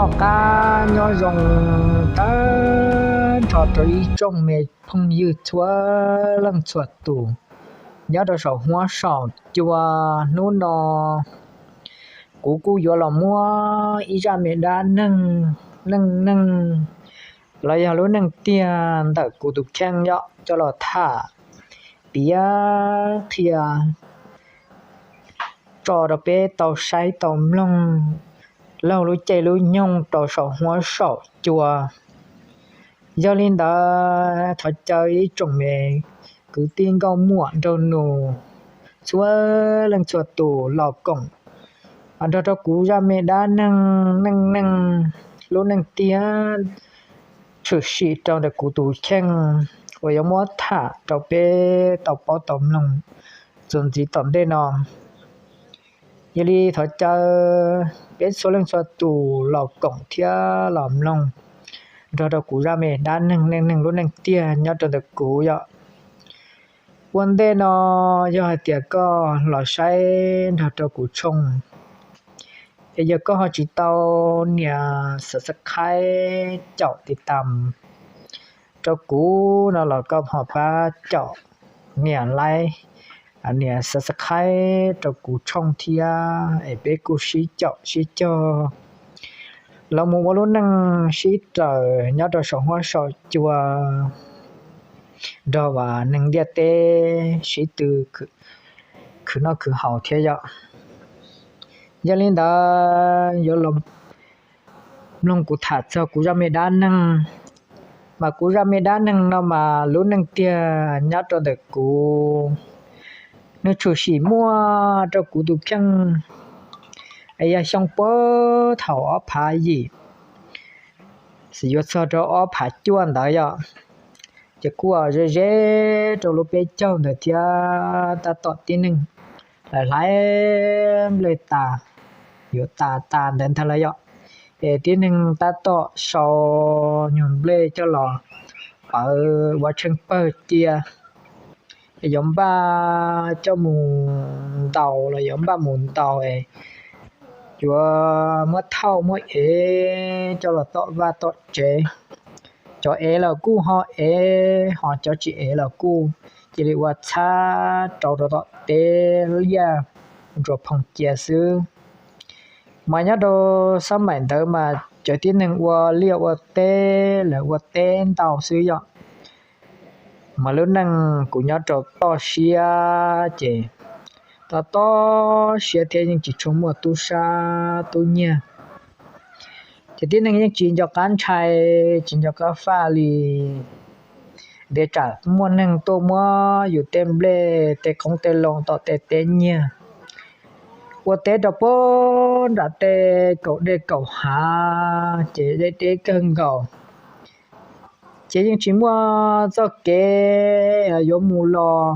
Noj qab nyob zoo tag nrho rau ib tsoom me phooj ywg txhua leej txhua tus nyob rau saum huab saum cua. Hnub no kuv kuj yuav los muab ib zaj me dab neeg, neej neeg los yog lub neej tiag ntawm kuv tus kheej yom coj los tham piav qhia tso rau peb tau saib tau mloog laug lub caij lub nyoog rau saum huab saum cua. Yog li ntawd thov caw ib tsoom me kwv tij nkauj muam nraug nus txhua leej txhua tus los koom nrog rau kuv zaj me dab neeg, neej neeg, lub neej tiag tshwm sim rau ntawm kuv tus kheej uas yuav muab tham rau peb tau paub tau mloog txuas ntxiv tom ntej no. Yog li thov caw peb txhua leej txhua tus los koom thiab los mloog nrog rau kuv zaj me dab neeg, neej neeg, lub neej tiag nyob rau ntawm kuv yom. Ua ntej no yog hais tias koj los saib nrog rau kuv tshooj es yog koj ho tsis tau nias subscribe caum tiv tam rau kuv no los koj ho pab caum nias like, nias subscribe rau kuv tshooj thiab es peb kuj sib caum sib cog los mus ua lub neej sib raws nyob rau saum huab saum cua nrog uas neeg ntiaj teb sib tw khwv noj khwv haus thiab yom. Yog li ntawd yuav los mloog kuv tham txog kuv zaj me dab neeg. Mas kuv zaj me dab neeg no mas lub neej tiag nyob rau ntawm kuv, nws tshwm sim muaj rau kuv tus kheej es yog xyoo puag thaum ob phav yim xwm yuav txog rau ob phav cuaj ntawd yom. Ces kuj ze ze rau lub peb caug ntawd thiab tab tom tib neeg hlais hlais nplej tas, yuav tas tas ntawd ntag lawm yom. Es tib neeg tab tom sau nyuag nplej coj los pawv ua tsheej pawg cia, es yuav npaj coj mus ntaus los yuav npaj mus ntaus es yuav muab thauj muab ev coj los tom vaj tom tsev. Cov ev los kuj ho ev, ho cov tsis ev los kuj cia li ua txhab rau rau tom teb liaj ntsuas phoom cia xwb. Mas nyob rau xab maim ntawd mas cov tib neeg ua liaj ua teb, lawv ua teb ntau xwb yom. Mas lub neej kuv nyob rau toj siab ces toj toj siab thiab yeej tsis tshua muaj tub sab tub nyiag. Ces tib neeg yeej tsis nco qab ntshai, tsis nco qab faj li, tias tsam muaj neeg tuaj muab yus tej nplej tej qoob tej loo tom tej teb nyiag, ua teb rau puag nram tej kaum dej kaum hav ces deb deb kawg nkaus. Ces yeej tsis muaj txoj kev yuav mus los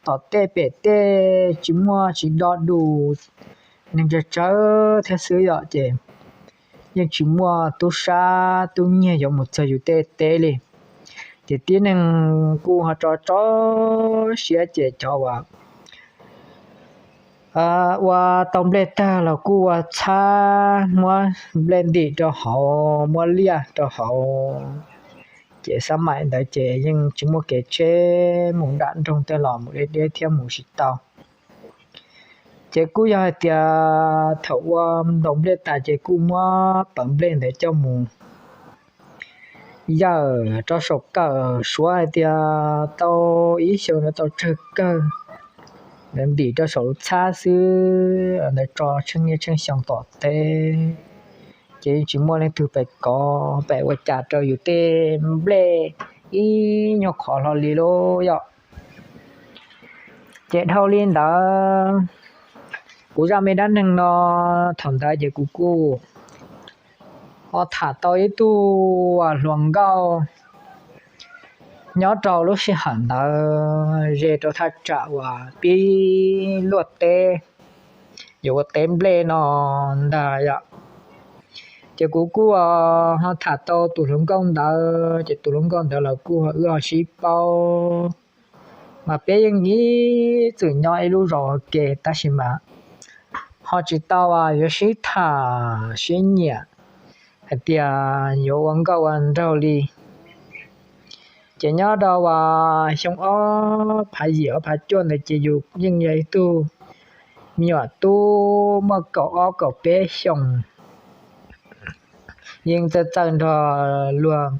tom tej pem tej, tsis muaj tsis do dus, neeg tsawg tsawg thiab xwb yom. Ces yeej tsis muaj tub sab tub nyiag yuav mus txog yus tej teb li. Ces tib neeg kuj ho tso tso siab ces cov uas ua tau nplej tag los kuj ua txhab muab nplej ntim rau hauv, muab liaj rau hauv. Ces xab maim ntawd ces yeej tsis muaj kev tsheb mus nram nroog tej los mus deb deb thiab mus tsis tau. Ces kuj yog hais tias thaum ua ntaus nplej tas ces kuj muab pawv nplej ntawd coj mus yawm rau saum kawm, suav hais tias tau ib xyoos no tau tsawg kawg, ntim rau saum lub txhab xwb, ntawd tso tsheej niaj tsheej xyoo tom teb. Ces yeej tsis muaj leej twg pem kov pem ua cas rau yus tej nplej ib nyuag qhov hlo li lauj yom. Ces dhau li ntawd, kuv zaj me dab neeg no thaum ntawd ces kuv kuj ho tham tau ib tug hluas nkauj nyob rau lub sij hawm ntawd ze rau thaj tsam uas pib luaj teb, yuav ua teb nplej no ntag yom. Ces kuv kuj ho tham tau tus hluas nkauj ntawd, ces tus hluas nkauj ntawd los kuj ho wb ho sib paub, mas peb yeej ib txwm nyob ib lub zos ua ke tab sis mas ho tsis tau yuav sib tham sib nyiam. hais tias yuav ua nkauj ua nraug li. Ces nyob rau uas xyoo ob phav yim ob phav cuaj ntawd ces yus yeej yog ib tug me nyuam tub muaj kaum ob kaum peb xyoos, yeej txawj txawj nrog luag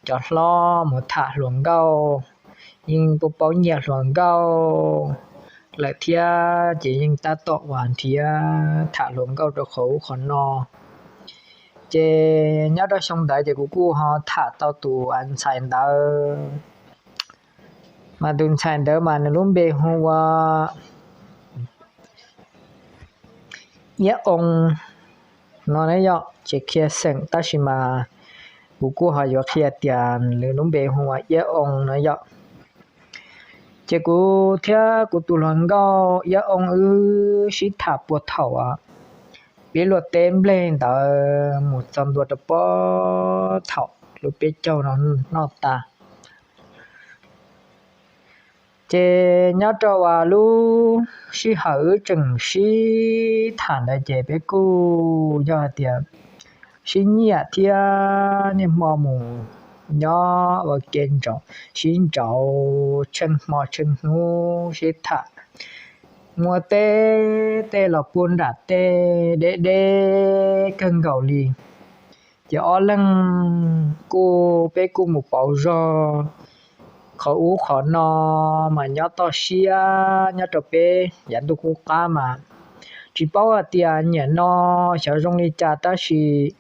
cov hlob mus tham hluas nkauj, yeej paub paub nyiam hluas nkauj lawm thiab ces yeej tab tom uas nrhiav tham hluas nkauj rau qhov ub qhov no. Ces nyob rau xyoo ntawd ces kuv kuj ho tham tau tus ntxhais ntawd, mas tus ntxhais ntawd mas nws lub npe hu ua Iab Oo no na yom, tsis qhia xeem tab sis mas kuv kuj ho yuav qhia tias nws lub npe hu ua Iab Oo no yom. Ces kuv thiab kuv tus hluas nkauj Iab Oo wb sib tham puag thaum peb luaj teb nplej ntawd mus txog ntua rau puag thaum lub peb caug no noj tas. Ces nyob rau uas lub sij hawm wb tseem sib tham ntawd ces peb kuj yog hais tias sib nyiam thiab niaj hmo mus nyob ua ke nraum sib nraud tsheej hmo tsheej hnub sib tham, muaj tej tej los puag nram tej deb deb kawg nkaus li. Ces ob leeg kuj peb kuj mus pauv zog qhov ub qhov no, mas nyob toj siab nyob rau peb yav ntuj qub qab mas tsis paub hais tias niam no xyov zoo li cas tab sis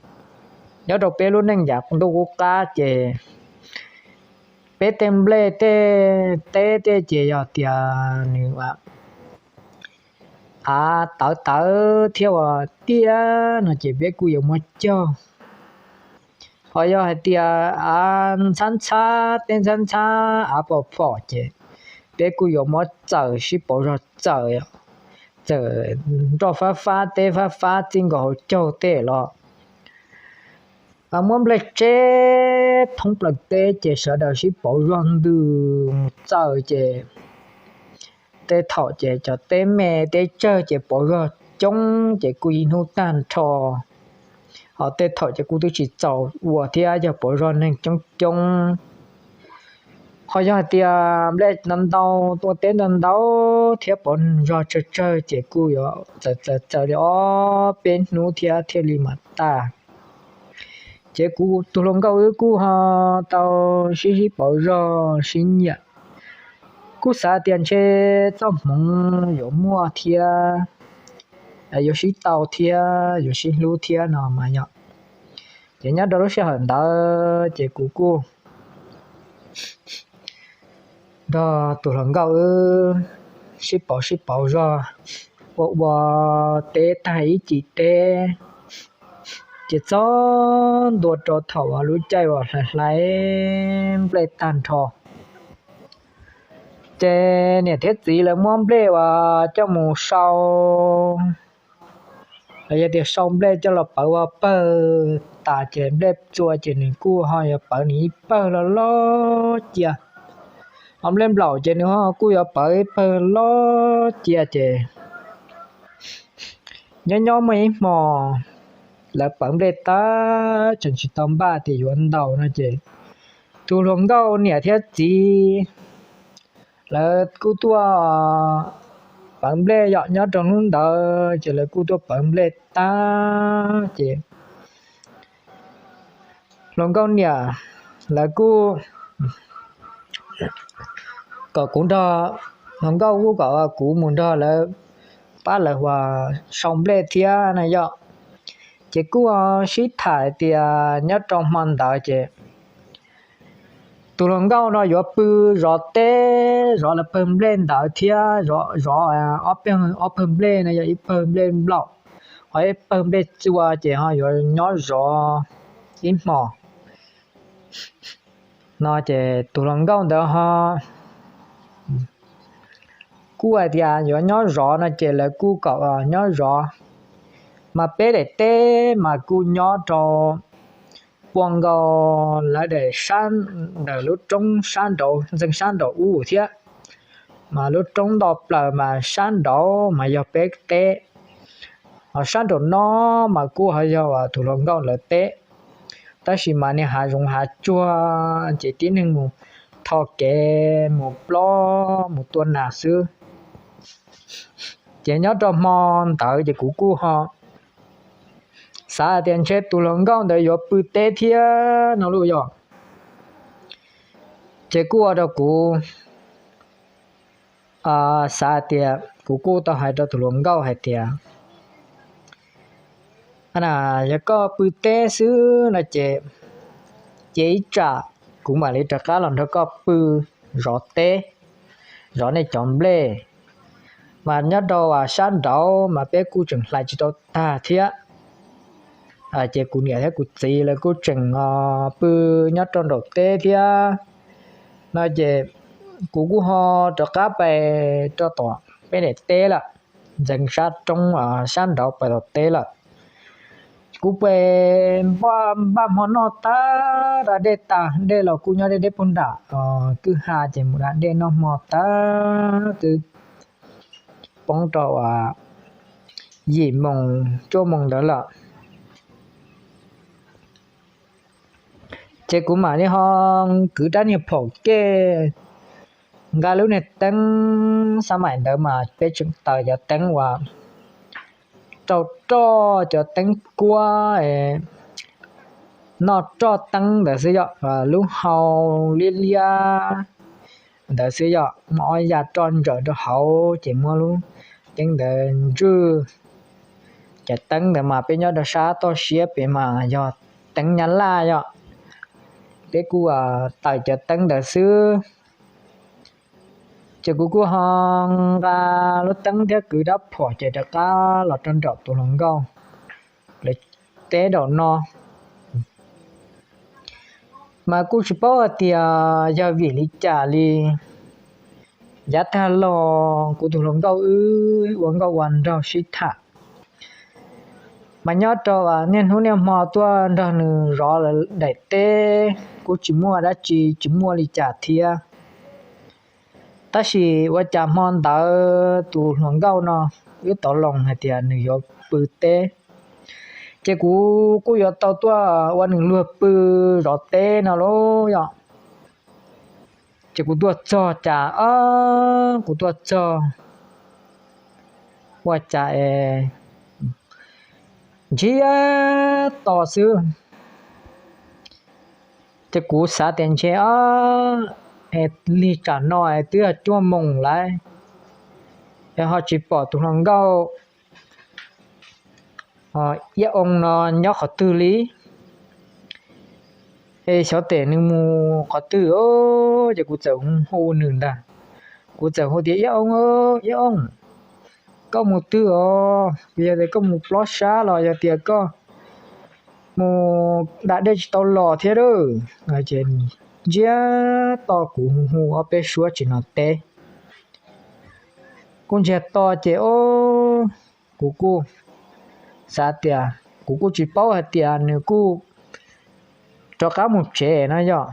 nyob rau peb lub neej yav ntuj qub qab ces peb tej nplej tej teb tej ces yog tias nws av tawv tawv thiab ua tiaj no ces peb kuj yuav muab cog. Ho yog hais tias av ntxhab ntxhab teb ntxhab ntxhab av pom phom ces peb kuj yuav muab txaws sib pauv zog txaws, txawm nroj fab fab teb fab fab txij nkaus hauv caug tej los muab nplej tseb thoob plaws teb ces sawv daws sib pauv zog ntws mus txaws ces tej thaum ces cov teb me teb tsawg ces pauv zog coob ces kuj ib hnub tag nrho. Ho tej thaum ces kuj twb tsis txaus ua thiab yog pauv zog neeg coob coob. Ho yog hais tias nplej ntau ntau, ua teb ntau ntau thiab pauv zog tsawg tsawg ces kuj yuav txaws txaws txaws li ob peb hnub thiab thiaj li mam tag. Ces kuv tus hluas nkauj wb kuj ho tau sib sib pauv zog sib nyiam, kuj xav tias ntshe txoj hmoov yuav muaj thiab, yuav sib tau thiab yuav sib hlub thiab no mas yog. Ces nyob rau lub sij hawm ntawd ces kuv kuj nrog tus hluas nkauj wb sib pauv sib pauv zog, ua ua teb tag ib cim teb, ces txog ntua rau thaum uas lub caij uas hlais hlais nplej tag nrho, ces niam thiab txiv lawv muab nplej uas coj mus sau, los yog tias sau nplej coj los pawv ua pawg tas ces nplej txua ces nws kuj ho yuav pawv nws ib pawg loj loj cia. Ho nplej nplaum ces nws ho kuj yuav pawv ib pawg loj cia ces nyob nyob muaj ib hmo lawv pawv nplej tag tseem tsis tau npaj tias yuav ntaus no ces tus hluas nkauj niam thiab txiv lawv kuj tuaj pawv nplej yom. Nyob rau hnub ntawd ces lawv kuj tuaj pawv nplej tag ces hluas nkauj niam lawv kuj kom kuv nrog, hluas nkauj kuj kom kuv mus nrog lawv pab lawv ua sau nplej thiab na yom. Ces kuj sib tham tias nyob rau hmo ntawd ces tus hluas nkauj no yuav pw zov teb, zov lawv pawg nplej ntawd thiab zov ob pawg nplej no yog ib pawg nplej nplaum, ho ib pawg nplej txua ces ho yuav nyob zov ib hmos no ces tus hluas nkauj ntawd ho kuj hais tias yuav nyob zov no ces lawv kuj kom nyob zov. Mas peb daim teb mas kuj nyob rau puag nkaus lawv daim sab, ntawm lub roob sab nraud, ntxeeg sab nraud ub thiab. Mas lub roob nto plaws mas sab nraud mas yog peb teb, ho sab nraum no mas kuj ho yog tus hluas nkauj lawv teb. tab sis mas niag hav zoov hav tsuag ces tib neeg mus tho kev mus plob mus tua nas xwb. Ces nyob rau hmo ntawd ces kuv kuj ho xav hais tias ntshe tus hluas nkauj ntawd yuav pw teb thiab no lauj yog. Ces kuj ua rau kuv xav hais tias kuv kuj tau hais rau tus hluas nkauj hais tias, yog koj pw teb xwb no ces cia ib tsam kuv mam li rov qab los nrog koj pw zov teb, zov nej cov nplej. Mas nyob rau sab nraud mas peb kuj tseem hlais tsis tau tag thiab. Ces kuv niam thiab kuv txiv lawv kuj tseem pw nyob rau nraum teb thiab no ces kuv kuj ho rov qab pais rau tom peb daim teb lawm, ntxeev sab roob sab nraud pais tom teb lawm. Kuv pais npaj hmo noj tag, da dej tag, dej los kuj nyob deb deb puag nram kwj ha ces mus da dej noj hmo tag twb poob rau yim moos cuaj moos ntawd lawm. Ces kuv mam li ho kwv rab niag phaum kej, nqa lub niag teeb, xab maim ntawd mas peb tseem taws cov teeb uas rau roj, cov teeb kuab noj roj teeb ntawd xwb yom, lub hau liab liab ntawd xwb yom, muaj ob ya roj ntsawm rau hauv ces muab lub teeb ntawd ntswj. Cov teeb ntawd mas peb nyob rau sab toj siab pem mas yog teeb Nyab Laj yom, peb kuj taws cov teeb ntawd xwb. Ces kuv kuj ho nqa lub teeb thiab kwv rab phom ces rov qab los rau nraum tus hluas nkauj lawv teb nraum no. Mas kuj tsis paub hais tias yog vim li cas li, yav tag los kuv tus hluas nkauj wb ua nkauj ua nraug sib tham, mas nyob rau niaj hnub niaj hmo tuaj nrog nws zov lawv daim teb, kuj tsis muaj dab tsi, tsis muaj li cas thiab. Tab sis ua cas hmo ntawd tus hluas nkauj no wb tau loo hais tias nws yuav pw teb, ces kuv kuj yuav tau tuaj ua nws luag pw zov teb no lauj yom. Ces kuv tuaj txog cas, kuv tuaj txog ua cas es ntsiag to xwb. Ces kuv xav tias ntshe lig tsam no es twb yog cuaj moos lawm es ho tsis pom tus hluas nkauj Iab Oo no nyob qhov twg li, es xyov tes nws mus qhov twg. Ces kuv txawm hu nws ntag, kuv txawm hu tias, Iab Oo, Iab Oo, koj mus twg os? Yog tias koj mus plob sab los yog tias koj mus da dej tsis tau los thiab lauj. Ntsiag to kuv hu hu ob peb suab tsis no teb. Kuj ntsiag to ces kuv kuj xav tias kuv kuj tsis paub hais tias nws kuj rov qab mus tsev no yom.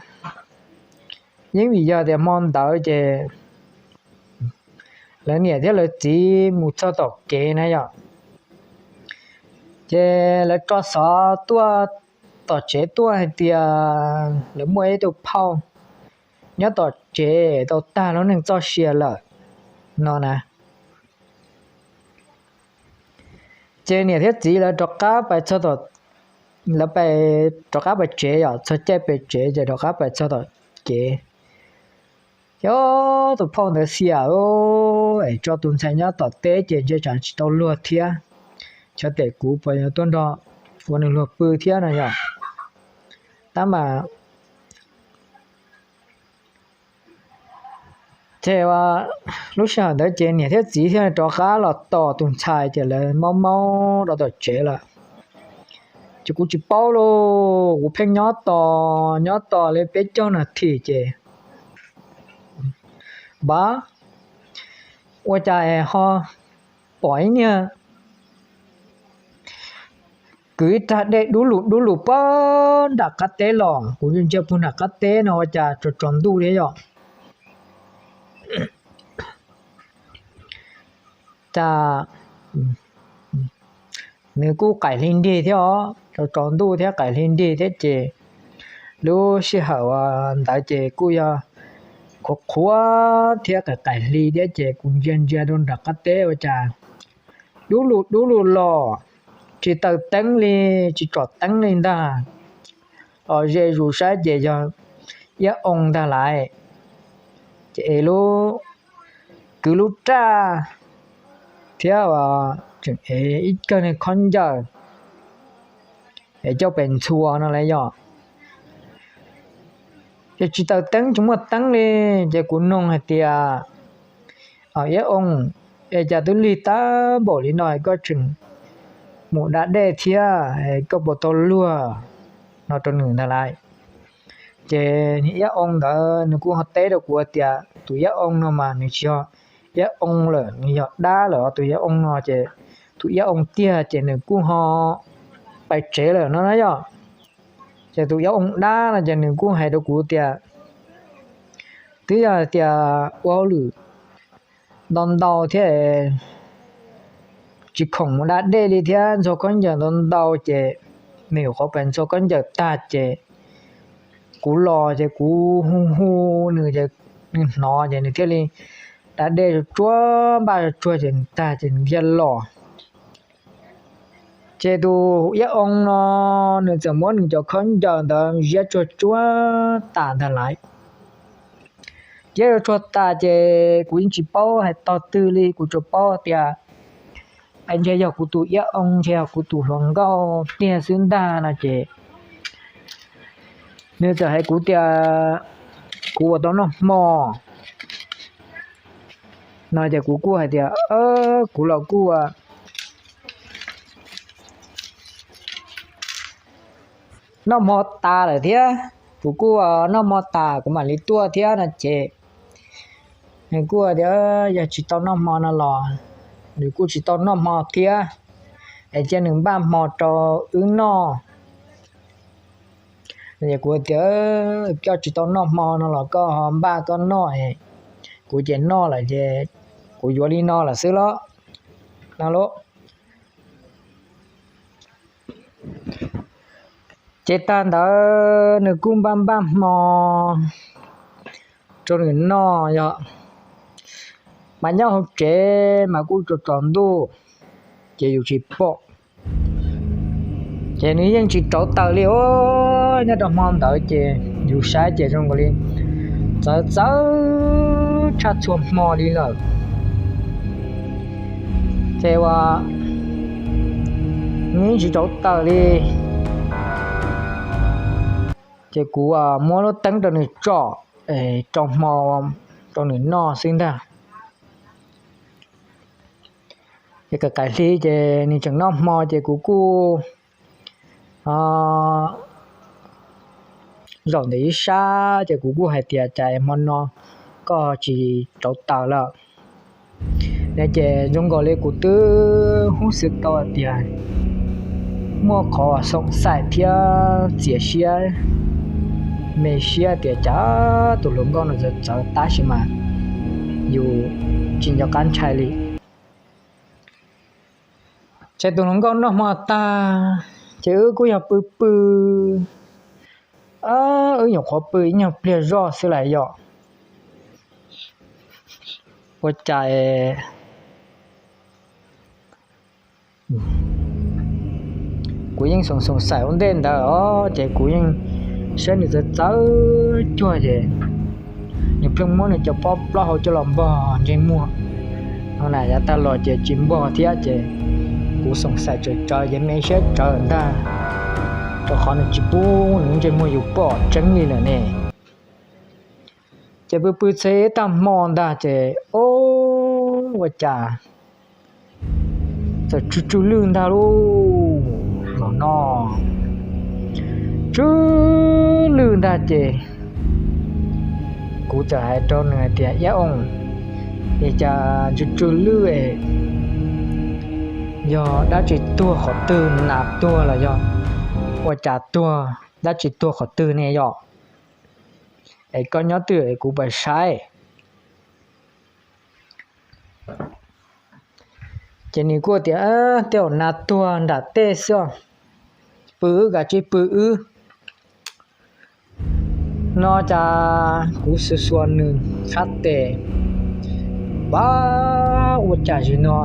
Yeej vim yog tias hmo ntawd ces lawv niam thiab lawv txiv mus txog tom kev na yom, ces lawv tso xov tuaj tom tsev tuaj hais tias lawv muaj ib tug phauj nyob tom tsev tau tag lub neej txoj sia lawm no na. Ces niam thiab txiv lawv rov qab pais, lawv pais, rov qab pais tsev yom, txog caij pem tsev ces rov qab pais txog tom kev. Ces tus phauj ntawd xiam, es tso tus ntxhais nyob tom teb ces ntshe tsam tsis tau luag thiab, xyov tes kuv puas yuav tuaj nrog ua nws luag pw thiab no yom. Tab mas ces lub sij hawm ntawd ces niam thiab txiv thiaj rov qab los tos tus ntxhais ces lawv maub maub rau tom tsev lawm. Ces kuv tsis paub lauj, kuv pheej nyob tos nyob tos li peb caug nas this ces npab, ua cas ho pom ib niag kwv ib rag dej dub lug dub lug puag nram qab teb los. Kuv ntsia puag nram qab teb no ua cas tsaus tsaus ntuj thiab yom. Cas nws kuj qaim hli nrig thiab os, tsaus tsaus ntuj thiab qaim hli nrig thiab ces lub sij hawm ntawd ces kuj yog qhuav qhuav thiab qaim qaim hli thiab ces kuv ntsia ntsia rau nram qab teb ua cas dub lug dub lug los, tsis taws teeb li, tsis tsom teeb li ntag. Los ze zus saib ces yog iab oo ntag lais. Ces es lub kwv lub raj thiab tseem ev ib kawg niag khaub ncaws es coj pes ntxhua no las yog. Ces tsis taws teeb, tsis muaj teeb li. Ces kuv noog hais tias, Iab oo, es cas twb lig tag npaum li no koj tseem mus da dej thiab, koj puas tau luag? No rau nws ntag lais. Ces iab oo ntawd nws kuj ho teb rau kuv tias tus iab oo no mas nws tsis yog iab oo lawm, nws yog dab lawm os. Tus iab oo no ces tus iab oo tiag ces nws kuj ho pais tsev lawm no na yog. Ces tus iab oo dab no ces nws kuj hais rau kuv tias twb yog tias ua hauj lwm ntau ntau thiab tsis khoom mus da dej li thiab ntxhua khaub ncaws ntau ntau ces nws nyuam qhuav pais ntxhua khaub ncaws tag ces kuv los ces kuv hu hu nws ces nws hnov ces nws thiaj li da dej tsuag npaj tsuag ces nws tag ces nws thiaj los. Ces tus iab oo no nws txawm muab nws cov khaub ncaws ntawd ziab tsuag tsuag tas ntag lais. Ziab tsuag tsuag tas ces kuv yeej tsis paub hais tog twg li, kuv tsuas paub tias es ntshe yog kuv tus iab oo, ntshe yog kuv tus hluas nkauj tiag xwb ntag no ces nws txawm hais kuv tias kuv ua tau noj hmo no ces kuv kuj hais tias kuv los kuj ua noj hmo tas lawm thiab, kuv kuj ua noj hmo tas kuv mam li tuaj thiab no ces nws kuj tias yog tsis tau noj hmo no los nws kuj tsis tau noj hmo thiab, es cia nws npaj hmo rau wb noj. Kuv tias koj tsis tau noj hmo no los koj ho npaj koj noj, kuv ces noj lawm ces kuv yuav li no lawm xwb los no lauj. Ces tag ntawd nws kuj npaj npaj hmo rau nws noj yog, mas nyob hauv tsev mas kuj tsaus tsaus ntuj ces yus tsis pom. Ces nws yeej tsis rauv taws li os. Nyob rau hmo ntawd ces yus saib ces zoo nkaus li txawv txawv tshaj txhua hmo li lawm. Ces ua nws yeej tsis rauv taws li. Ces kuv muab lub teeb rau nws tsom rau hmo rau nws noj xwb ntag. Ces kav qaim hli ces nws tseem noj hmo ces kuv kuj zaum ntawm ib sab ces kuv kuj hais tias cas hmo no koj tsis rauv taws lawm no ces zoo nkaus li kuv twb hub xwm tau tias muaj qhov xoom xaim thiab txias siab me siab tias cas tus hluas nkauj no txawv txawv tab sis mas yus tsis nco qab ntshai li. Ces tus hluas nkauj noj hmo tag ces wb kuj yog pw pw, wb nyuam qhuav pw ib nyuag pliag zoj xwb las yom. Ua cas kuv yeej xoom xoom xaim ua ntej ntawd os ces kuv yeej saib nws txawv txawv cuag ces nws pheej muab nws cov pob plaub hau coj los npog ntsej muag no na, yav tag los ces tsis npog thiab ces kuv xoom xaim tsawv tsawv ces me siab tsawv ntag, rau qhov nws tsis pub nws ntsej muag yus pom tseeb li lawm ne. Ces pw pw txog ib tag hmo ntag ces o, ua cas txawm tsw tsw lwj ntag lauj, los no tsw lwj ntag ces kuv txawm hais rau nws hais tias iab oo, es cas tsw tsw lwj es yog dab tsi tuag qhov twg, nas tuag los yog ua cas tuag, dab tsi tuag qhov twg ne yom? Es koj nyob twj ywm es kuv pais saib. Ces nws kuj tias tej zaum nas tuag nram tej xwb, pw wb kav tsij pw wb. No cas kuv xuas xuas nws sab tes, pab ua cas zaum no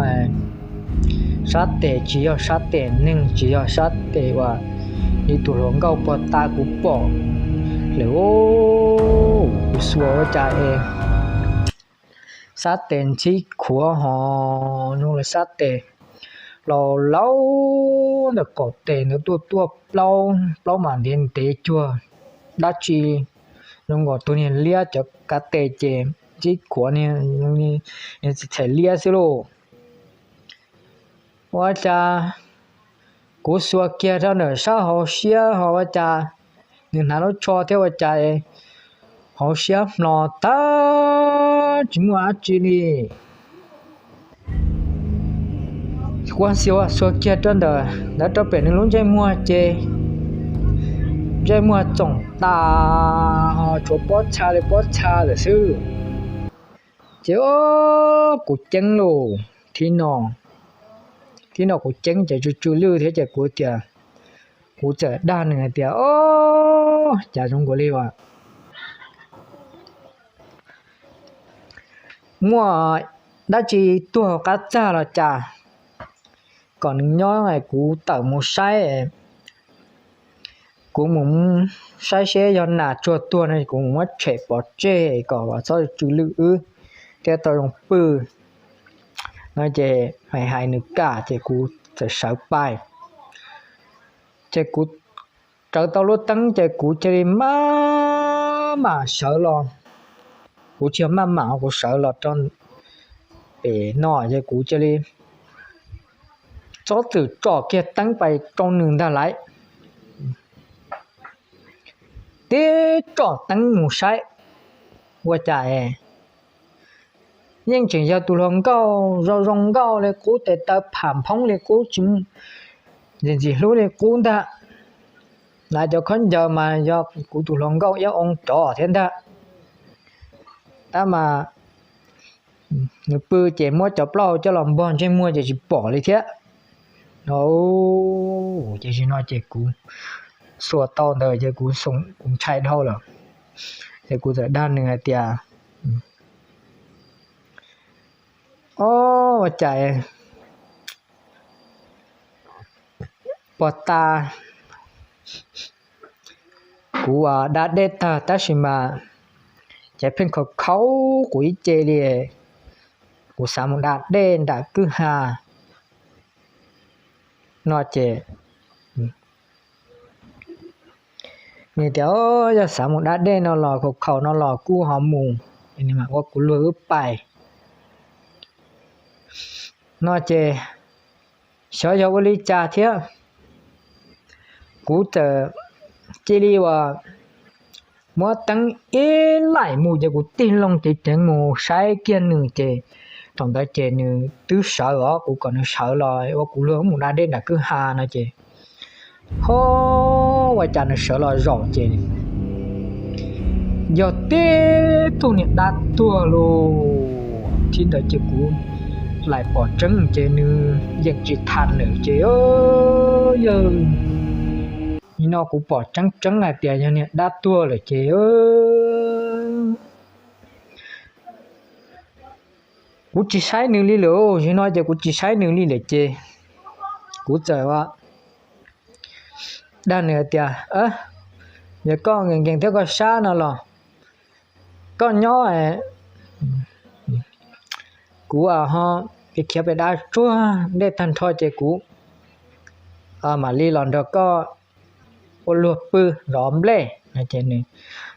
sab tes tsis yog sab tes neeg, tsis yog sab tes uas li tus hluas nkauj puag ta kuv pom lawm. Kuv xuas ua cas es sab tes ntxhib khuav ho zoo li sab tes laus laus ntawm qaum tes ntawd tuaj tuaj plaub plaub mas ntev ntev cuag dab tsi zoo nkaus tus niag liab cov kav tes ces ntxhib khuav niag txhais liab xwb lauj. Ua cas kuv xuas kiag rau ntawm sab hauv siab ho ua cas nws hnav lub tsho thiab ua cas hauv siab hmlo tag tsis muaj dab tsi li. Kuv xuas xuas kiag rau ntawm ntawd rau pem nws lub ntsej muag ces ntsej muag txoom tas ho tshuav pob txha li pob txha lawm xwb. Ces o, kuv ceeb lauj, thib no, thib no kuv ceeb ces tsw tsw lwj thiab ces kuv tias, kuv txawm dag nws hais tias, o, cas zoo nkaus li as muaj dab tsi tuag qab txag los cas, kom nws nyob kuv tawm mus saib, kuv mus saib seb yog nas tsuag tuag no kuv mus muab tshem pov tseg kom txhob tsw lwj wb thiab tau zoo pw no ces hais hais nws kam ces kuv txawm sawv pais. Ces kuv rawv tau lub teeb ces kuv cia li maj mam sawv los, kuv tsis yog maj mam, kuv sawv los rau pem no ces kuv cia li txhob txwm tsom kiag teeb pais rau nws ntag lauj. Tib tsom teeb mus saib ua cas es yeej tseem yog tus hluas nkauj zoo zoo nkauj li qub, tes taw pham phoob li qub, tsis ntxim ntxim hlub li qub ntag. Lawv cov khaub ncaws mas yog kuv tus hluas nkauj iab oo cov thiab ntag. Tab mas nws pw ces muab cov plaub hau coj los npog ntsej muag ces tsis pom li thiab. Ces zaum no ces kuv xuas tau ntawd ces kuv, kuv ntshai dhau lawm. Ces kuv txawm dag nws hais tias, o, ua cas puag ta kuv da dej tag tab sis mas ces pheej khaus khaus kuv ib ce li, kuv xav mus da dej nram kwj ha no ces nws tias, o, yog xav mus da dej no los khaus khaus no los kuj ho mus, nws mam ua kuv luag wb pais no ces xyov yog ua li cas thiab, kuv txawm cia li uas muab teeb ib laim mus ces kuv tig loo ceev ceev mus saib kiag nws ces thaum ntawd ces nws twb sawv os, kuv kom nws sawv los ua kuv luag mus da dej nram kwj ha no ces ho ua cas nws sawv los zaum ces yog tib tug niag dab tuag lauj. Thaum ntawd ces kuv laim pom tseeb ces nws yeej tsis tham lawm ces yog li no kuv pom tseeb tseeb hais tias yog niag dab tuag lawm ces kuv tsis saib nws li lawm. Zaum no ces kuv tsis saib nws li lawm ces kuv txawm dag nws hais tias, yog koj nkees nkees thiab koj sab no los koj nyob, kuv ho khiav pem dab tsuag dej tag nrho ces kuv mam li los nrog koj ua luag pw zov nplej.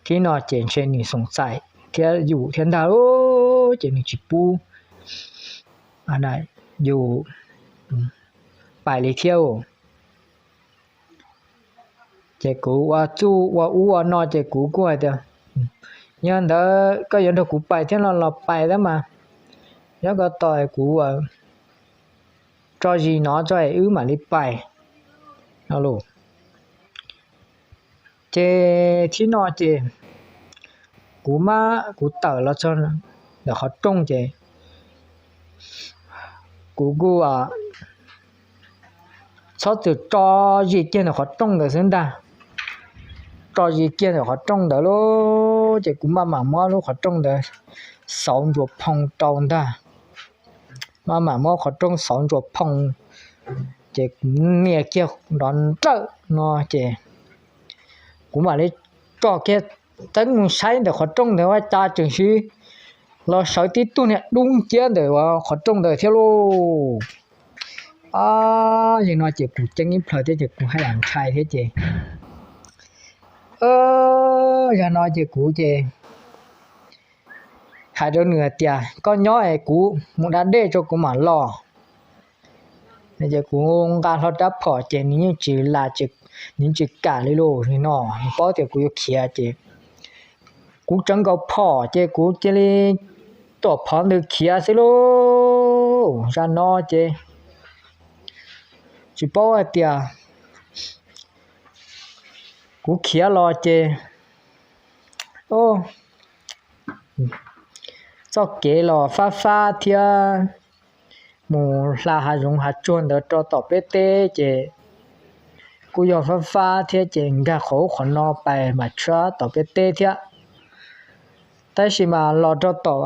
Thaum no ces ntshe nws xoom xaim thiab yus thiab ntag, ces nws tsis pub yus pais li thiab. Ces kuv ua txuj ua ub ua no ces kuv kuj hais tias, yog ntawd koj yuav nrog kuv pais thiab no los pais tab mas, nyob koj tos kuv tso zis no tso es wb mam li pais no lauj. Ces thaum no ces kuv mab kuv tawm los txog ntawm qhov rooj ces kuv kuj txhob txwm tso zis kiag ntawm qhov rooj ntawd xwb ntag. tso zis kiag ntawm qhov rooj ntawd lauj, ces kuv maj mam muab lub qhov rooj ntawd xauv ntsuas phoo rau ntag. Maj mam muab qhov rooj xauv ntsuas phoo, ces kuv nias kiag nrov nrawm no ces kuv mam li tso kiag teeb mus saib ntawm qhov rooj ntawd ua cas tseem sib los sawv tib tug niag dub nciab ntawm qhov rooj ntawd thiab lauj. Yog no ces kuv ceeb ib plhaw thiab ces kuv haj yam ntshai thiab ces, yog no ces kuv ces hais rau nws hais tias koj nyob es kuv mus da dej tso kuv mam los. Ces kuv nqa hlo rab phom ces nws yeej tsis lam, nws yeej tsis kam li lauj. Nim no nws paub tias kuv yuav khiav ces kuv tsawv nkaus phom ces kuv cia li tom phov ntws khiav xwb lauj. Zaj no ces tsis paub hais tias kuv khiav los ces txoj kev los fab fab thiab, mus hla hav zoov hav tsuag ntawd rau tom peb teb ces kuj yog fab fab thiab ces nkag qhov ub qhov no pais mam tshab tom peb teb thiab. Tab sis mas los rau tom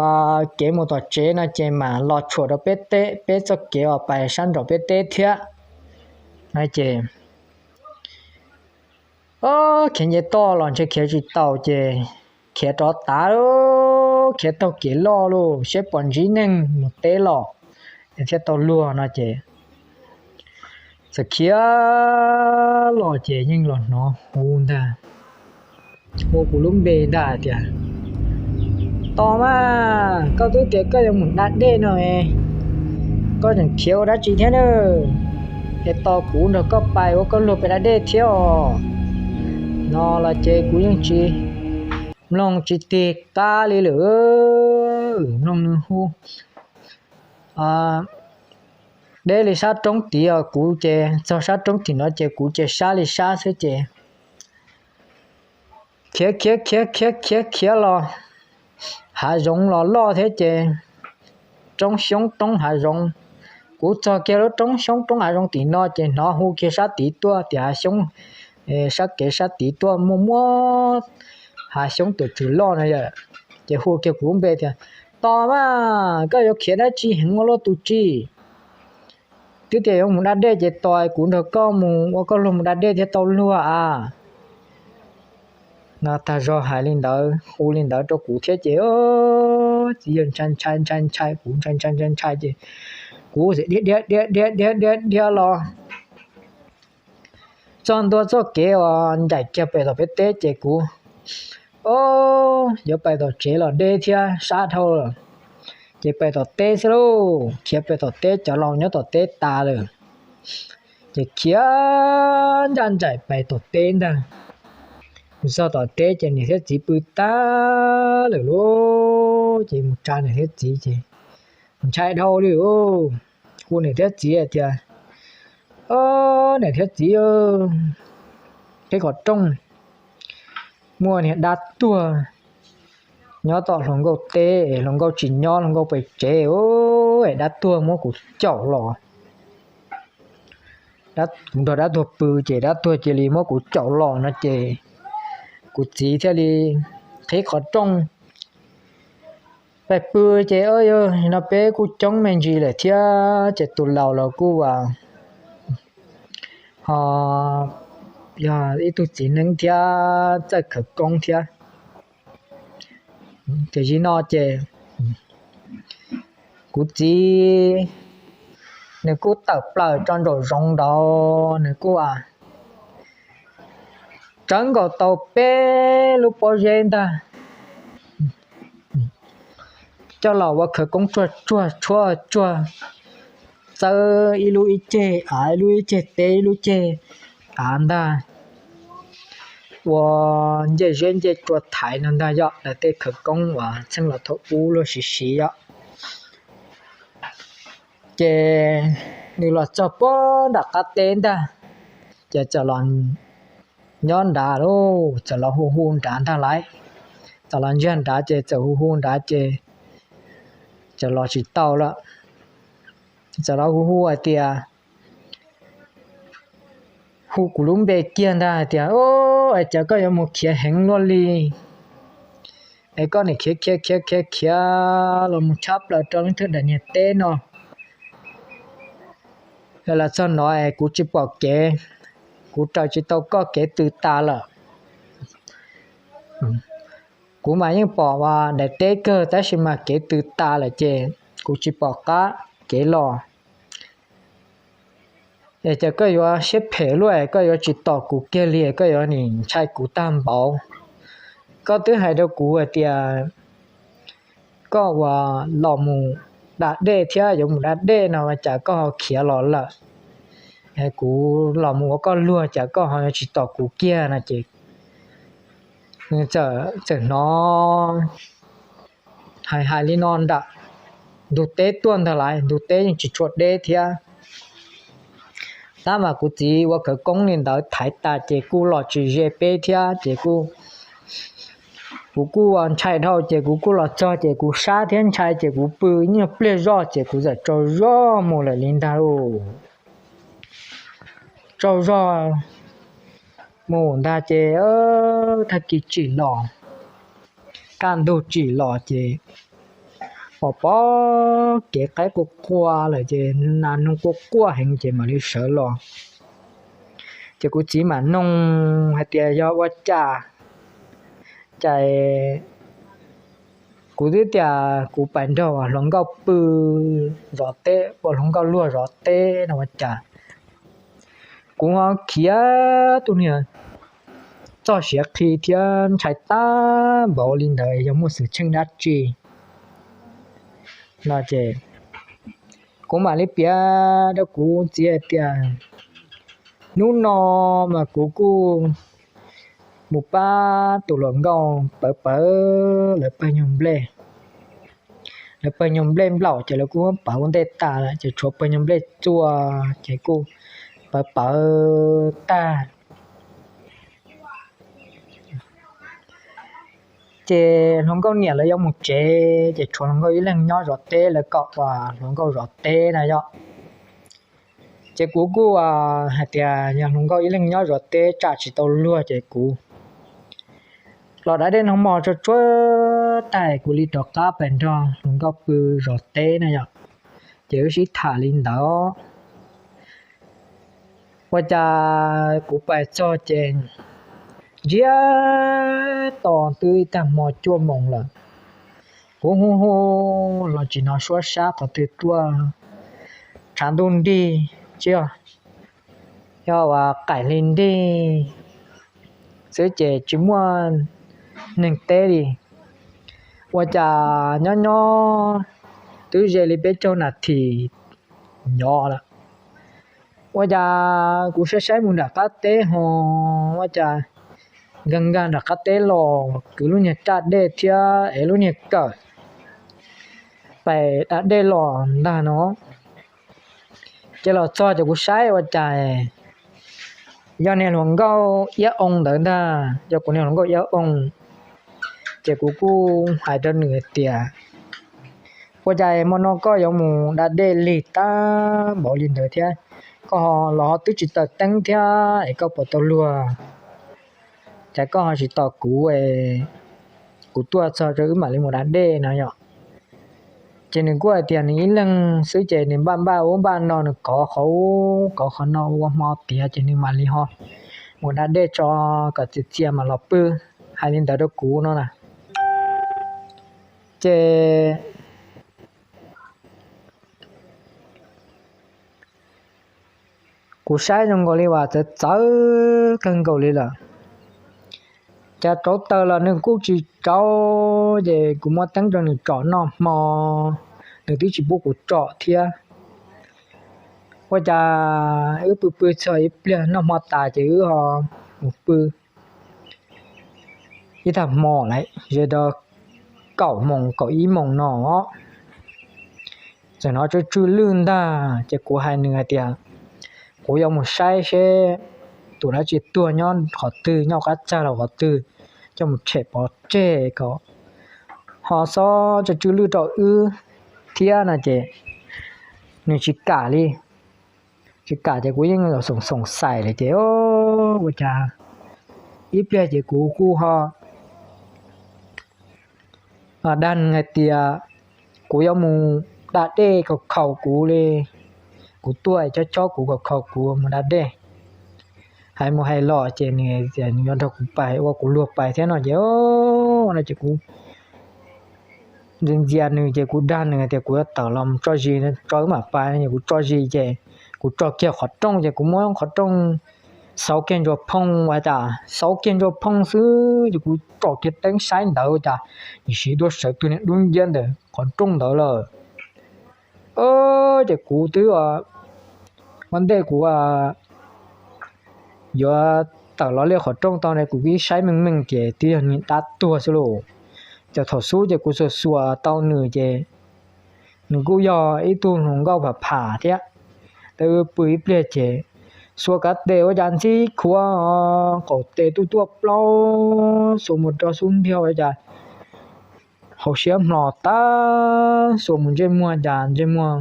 kev mus tom tsev no ces mam los tshuam rau peb teb, peb txoj kev uas pais sab nraum peb teb thiab. No ces khiav nce toj los ntshe khiav tsis taus ces khiav rov tav, khiav taug kev loj lauj, seb puas ntsib neeg mus teb los thiaj tau luag no ces txawm khiav los ces yeej los hnov hu ntag, hu kuv lub npe ntag tias, Tos mas, koj twb tias koj yuav mus da dej no, koj tseem khiav ua dab tsi thiab na? Es tos kuv nrog koj pais ua koj luag pais da dej thiab os. No los ces kuv yeej tsis mloog tsis tig qab li lawm, mloog nws hu deb li sab roob tid os, kuv ces txog sab roob tim no ces kuv ces sab li sab xwb ces khiav khiav khiav khiav khiav khiav los, hav zoov los loj thiab ces roob xyoob roob hav zoov. Kuv txog kiag lub roob xyoob roob hav zoov tim no ces hnov hu kiag sab tid tuaj tias hav xyoob, sab kev sab tid tuaj muaj muaj hav xyoob tuam tswm loj no yom. Ces hu kiag kuv lub npe tias, Tos mas, koj yuav khiav dab tsi heev ua luaj tus tsi? Twb tias yuav mus da dej ces tos kuv nrog koj mus ua koj luag mus da dej thiaj tau luag a. No tag zog hais li ntawd hu li ntawd rau kuv thiab ces txiv yawg ntshai ntshai ntshai ntshai, kuv ntshai ntshai ntshai ntshai ces kuv txawm dhia dhia dhia dhia dhia dhia dhia los txog ntua txoj kev uas ncaim kiag pem tom peb teb ces kuv, o, yuav pais tom tsev los deb thiab sab dhau lawm, ces pais tom teb xwb lauj. Khiav pais tom teb, cov laus nyob tom teb tas lawm, ces khiav ncaj nraim pais tom teb ntag. Mus txog tom teb ces niam thiab txiv pw tag lawm lauj, ces mus tsa niam thiab txiv ces ntshai dhau li lauj. Hu niam thiab txiv hais tias, O, niam thiab txiv, peb qhov rooj muaj niag dab tuag nyob tom hluas nkauj teb, hluas nkauj tsis nyob, hluas nkauj pem tsev, es dab tuag muab kuv caum los. Kuv nrog dab tuag pw ces dab tuag cia li muab kuv caum los no ces kuv txiv thiaj li qhib qhov rooj pais pw ces, o, yog no peb kuj coob me ntsis lawm thiab ces tus laus los kuj ho yog ib tug txiv neeb thiab txawj khawv koob thiab. Ces zim no ces kuv txiv nws kuj tawm plaws tso nraum zoov nraud, nws kuj tsawv nkaus tau peb lub pob zeb ntag, coj los ua khawv koob tsuag tsuag tshuab tsuag, txawb ib lub ib ceg av, ib lub ib ceg teb, ib lub ceg av ntag, ua ncej zeb ncej tsua thaiv no ntag yom, lawv tej khawv koob uas txheej los thaum ub luag siv siv yom. Ces nws los txog puag nram qab teb ntag, ces txawm los nyob nrad lauj, txawm los hu hu nrad ntag lauj. Txawm los ntsiag nrad ces txawm hu hu nrad ces txawm los tsis tau lawm. Txawm los hu hu hais tias, hu kuv lub npe kiag ntag hais tias, Au, es cas koj yuav mus khiav heev luaj li? Es koj nim khiav khiav khiav khiav khiav los mus tshab plaws rau lub thaj daim niag teb no. Los txog no es kuv tsis pom kev, kuv raws tsis tau koj, kev tws tas lawm. Kuv mas yeej pom daim teb kawg tab sis mas kev tws tas lawm ces kuv tsis pom qab kev los. Es cas koj yuav siab phem luaj, koj yuav tsis tos kuv kiag li, koj yuav nim ntshai kuv tag npaum. Koj twb hais rau kuv hais tias koj uas los mus da dej thiab yuav mus da dej no, cas koj ho khiav los lawm? Kuv los mus ua koj luag, cas koj ho yuav tsis tos kuv kiag no ces nws txawm hnov hais hais li no nram ntug teb tuaj ntag lauj, ntug teb yeej tsis tshua deb thiab. Tab mas kuv txiv ua khawv koob li ntawd thaiv tas ces kuj los tsis ze peb thiab ces kuv kuj ntshai dhau ces kuv kuj los txog ces kuv sab thiab ntshai ces kuv pw ib nyuag pliag zoj ces kuv txawm tsaug zog mus lawm li ntag lauj. Tsaug zog mus ntag ces tag kis tsim los, kaj ntug tsim los ces pom pom kev qaib qua qua lawm ces nas noog quaj quaj heev ces mam li sawv los. Ces kuv txiv mam noog hais tias yog ua cas, cas kuv twb tias kuv pais nrog hluas nkauj pw zov teb, ua hluas nkauj luag zov teb no ua cas kuv ho khiav tuaj niag txoj siav qhi thiab ntshai tag npaum li ntawd yog muaj xwm txheej dab tsi no ces kuv mam li piav rau kuv txiv hais tias hnub no mas kuv kuj mus pab tus hluas nkauj pawv pawv lawv pawg nyuag nplej. Lawv pawg nyuag nplej nplaum ces lawv kuj pawv ua ntej tas lawm ces tshuav pawg nyuag nplej txua ces kuj pawv pawv tag. Ces hluas nkauj niam lawv yuav mus tsev ces tshuav hluas nkauj ib leeg nyob zov teb, lawv kom uas hluas nkauj zov teb na yom. Ces kuv kuj hais tias yog hluas nkauj ib leeg nyob zov teb tsam tsis tau luag ces kuv los da dej noj hmo tsuag tsuag tag kuv li rov qab pais nrog hluas nkauj pw zov teb na yom. Ces wb sib tham li ntawd. Ua cas kuv pais txog ces ntsiag to twb ib tag hmo cuaj moos lawm. Kuv hu hu los tsis hnov suab sab qhov twg tuaj, tshav ntuj nrig, tsis yog, yog uas qaim hli nrig xwb ces tsis muaj neeg teb li. Ua cas nyob nyob twb ze li peb caug nas this nyob lawm. Ua cas kuv saib saib mus nram qab teb ho ua cas nkag nkag nram qab teb los kwv lub niag raj dej thiab es lub niag kawm pais da dej los ntag no. Ces los txog ces kuv saib ua cas yog niag hluas nkauj iab oo ntawd ntag, yog kuv niag hluas nkauj iab oo. Ces kuv kuj hais rau nws hais tias, ua cas hmo no koj yuav mus da dej lig tag npaum li ntawd thiab, koj los ho twb tsis taws teeb thiab es koj puas tau luag? Cas koj ho tsis tos kuv, kuv tuaj txog rau wb mam li mus da dej no yom. Ces nws kuj hais tias nws ib leeg xwb ces nws npaj npaj ub npaj no, nws kov qhov ub kov qhov no ua hmo tiav ces nws mam li ho mus da dej tso kom txias txias mam los pw. Hais li ntawd rau kuv no na. Ces kuv saib zoo nkaus li uas txawv txawv kawg nkaus li lawm. Cas rauv taws los nws kuj tsis rauv, ces kuv muab teeb rau nws tsom noj hmo, nws twb tsis pub kuv tsom thiab. Ua cas wb pw pw txog ib pliag noj hmo tas ces wb ho mus pw ib tag hmo lawm, ze rau kaum moos kaum ib moos no txawm hnov tsw tsw lwj ntag. Ces kuv hais nws hais tias kuv yuav mus saib seb tus dab tsi tuag nyob qhov twg, nyob qab txag los qhov twg, coj mus tshem pov tseg kom ho xob tsw tsw lwj rau wb thiab no ces nws tsis kam li. Kev kam ces kuv yeej xoom xoom xaim lawm ces ua cas ib pliag ces kuv kuj ho dag nws hais tias kuv yuav mus da dej khaus khaus kuv li, kuv tuaj chob chob kuv khaus khaus kuv mus da dej. Hais mus hais los ces nws tias nws yuav nrog kuv pais ua kuv luag pais thiab no ces, no ces kuv ntxias ntxias nws ces kuv dag nws tias kuv yuav tawm los mus tso zis tso wb mam pais no es kuv tso zis ces kuv tso kiag qhov rooj ces kuv muab qhov rooj xauv kiag ntsuas phooj ua cas xauv kiag ntsuas phooj xwb ces kuv tsom kiag teeb saib ntawd ua cas nim siv tuaj sawv tus niag dub nciab ntawm qhov rooj ntawd lawm. Ces kuv twb ua ntej kuv yuav tawm los liaj qhov rooj tau ne kuv ib saib meej meej ces twb yog niag dab tuag xwb lauj. Ces thaum xub ces kuv xuas xuas tau nws ces nws kuj yog ib tug hluas nkauj pham pham thiab. Twb pw ib pliag ces xuas kav tes ua cas ntxib khuav qaum tes tuaj tuaj plaub xuas mus rau xub ntiag ua cas hauv siab hmlos tag xuas mus ntsej muag cas ntsej muag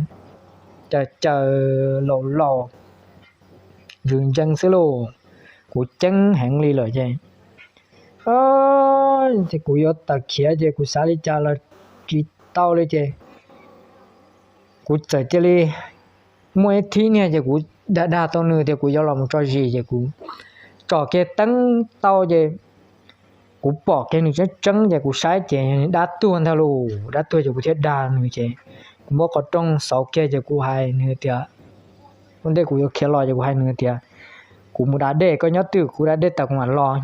caws caws laus laus ntsws ntsees xwb lauj. Kuv ceeb heev li lawm ces kuv yuav tawm khiav ces kuv xav li cas los tsis tau li ces kuv txawm cia li muaj ib thib niag ces kuv dag dag tau nws tias kuv yuav los mus tso zis ces kuv tsom kiag teeb tau ces kuv pom kiag nws tseeb tseeb ces kuv saib ces dab tuag ntag lauj. Dab tuag ces kuv thiaj dag nws ces kuv muab qhov rooj xauv kiag ces kuv hais nws tias, ua ntej kuv yuav khiav los ces kuv hais nws tias kuv mus da dej, koj nyob twj ywm kuv da dej tag kuv mam los.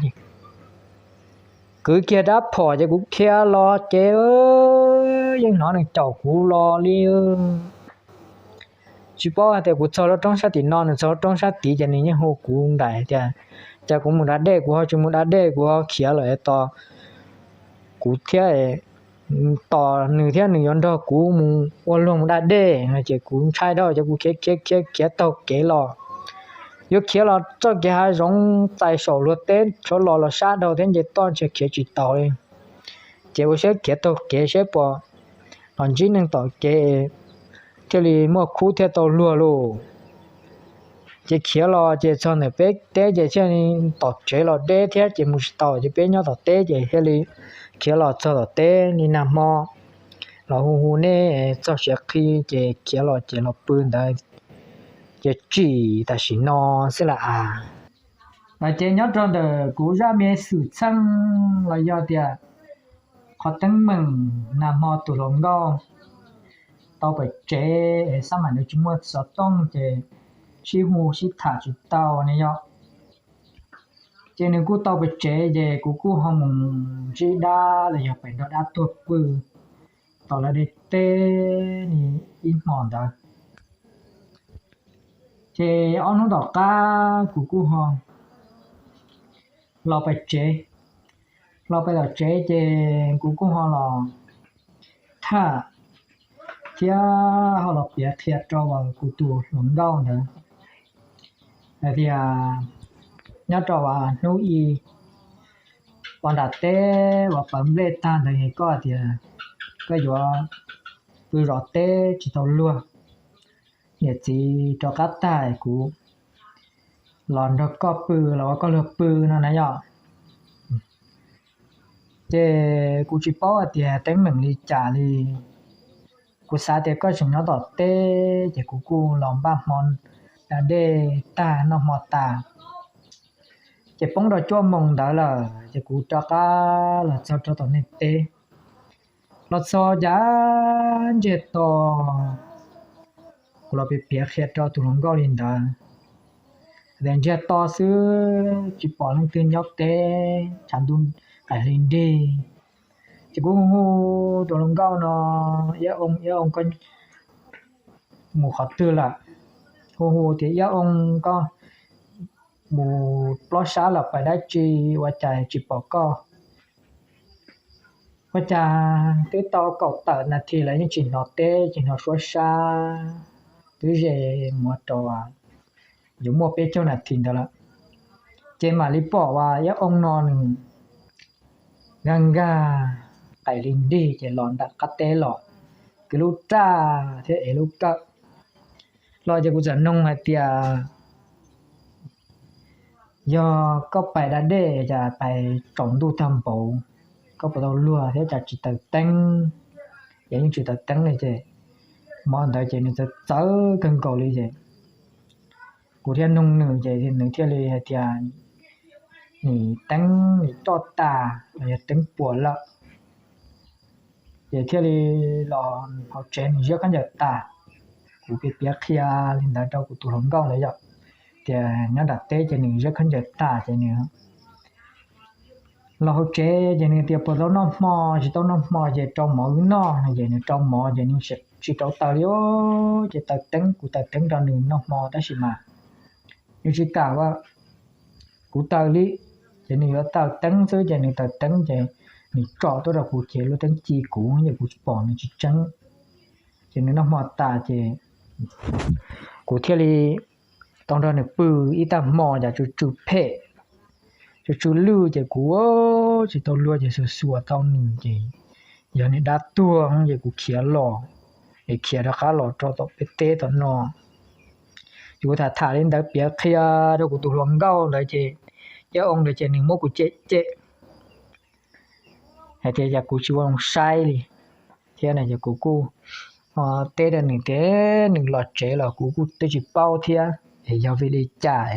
Kwv kiag rab phom ces kuv khiav los ces yeej hnov nws caum kuv los li. Tsis paub hais tias kuv txog lub roob sab tim no nws txog lub roob sab tid ces nws yeej hu kuv nraim tias cas kuv mus da dej kuv ho tsis mus da dej kuv ho khiav lawm tos kuv thiab tos nws thiab nws yuav nrog kuv mus ua luag mus da dej no ces kuv ntshai dhau ces kuv khiav khiav khiav khiav taug kev los. Yuav khiav los txoj kev hav zoov txais saum luag teb tshuav los los sab dhau thiab nce toj ntshe khiav tsis taus li. Ces ua siab khiav taug kev saib puas los ntsib neeg tom kev thiaj li muaj khub thiaj tau luag lauj. Ces khiav los ces txog ntawm peb teb ces thiaj li tom tsev los deb thiab ces mus tsis tau ces peb nyob tom teb ces thiaj li khiav los txog tom teb li nag hmo los hu hu nej txog siav qhi ces khiav los ces los pw ntawd ces tsim tam sim no xwb las as. Ces nyob rau ntawm kuv zaj me xwm txheej los yog tias qhov teeb meem nag hmo tus hluas nkauj tau pem tsev es xab maim nws tsis muaj xov tooj ces sib hu sib tham tsis tau ne yom. Ces nws kuj tau pem tsev ces kuv kuj ho mus ntsib dab los yog pem nrog dab tuag pw tom lawv dej teb li ib hmos ntawd. Ces ob hnub tom qab kuv kuj ho los pem tsev, los pem tom tsev ces kuv kuj ho los tham thiab ho los piav qhia rau kuv tus hluas nkauj ntawd hais tias nyob rau hnub i pos nram teb uas pawv nplej tag ntawd koj tias koj yuav pw zov teb tsis tau luag, niam txiv rov qab tag kuv los nrog koj pw los ua koj luag pw no na yom. Ces kuv tsis paub hais tias teeb meem li cas li, kuv xav tias koj tseem nyob tom teb ces kuv kuj los npaj hmo da dej tag noj hmo tas. Ces poob rau cuaj moos ntawd lawm ces kuv rov qab los txog rau tom nej teb. Los txog cas ntsiag to, kuv los piav piav qhia rau tus hluas nkauj li ntawd, tias ntsiag to xwb tsis pom leej twg nyob teb tshav ntuj qaim hli nrig. Ces kuv hu hu tus hluas nkauj no, Iab Oo, Iab Oo, koj mus qhov twg lawm? Hu hu tias Iab Oo, koj mus plob sab los pais dab tsi ua cas tsis pom koj? Ua cas twb tau kaum tawm nas this lawm yeej tsis hnov teb tsis hnov suab sab, twb ze mus rau yuav muaj peb caug nas this ntawd lawm. Ces mam li pom uas Iab Oo no nws nkag nkag qaim hli nrig ces los nram qab teb los, kwv lub raj thiab ev lub kawm, Los ces kuv txawm noog hais tias, yog koj pais da dej cas pais tsaus ntuj tag npaum, koj puas tau luag thiab cas tsis taws teeb? Ces yeej tsis taws teeb li ces hmo ntawd ces nws txawv txawv kawg nkaus li ces kuv thiaj noog nws ces nws thiaj li hais tias nws teeb nws roj tas los yog teeb puas lawm. Ces thiaj li los hauv tsev nws ziab khaub ncaws tas. Kuv piav piav qhia li ntawd rau kuv tus hluas nkauj ntawd yom, tias nyob nram teb ces nws ziab khaub ncaws tas ces nws los hauv tsev ces nws tias puas tau noj hmo, tsis tau noj hmo ces rau mov wb noj no ces nws rau mov ces nws tsis rau taws li. Ces taws teeb, kuv taws teeb rau nws noj hmo tab sis mas nws tsis kam ua kuv taws li, ces nws yuav taws teeb xwb ces nws taws teeb ces nws tsom tuaj rau kuv ces lub teeb ci kuv ces kuv tsis pom nws tsis tseeb. Ces nws noj hmo tas ces kuv thiaj li tau nrog nws pw ib tag hmo cas tsw tsw phem, tsw tsw lwj ces kuv tsis tau luag ces xuas xuas tau nws ces yog nws dab tuag ces kuv khiav los, es khiav rov qab los rau tom peb teb tom no. Ces kuv tham tham li ntawd piav qhia rau kuv tus hluas nkauj ntawd ces cov oo ntawd ces nws muab kuv cem cem hais tias cas kuv tsis ua zoo saib li thiab no ces kuv kuj teb rau nws tias nws los tsev los kuv kuj twb tsis paub thiab es yog vim li cas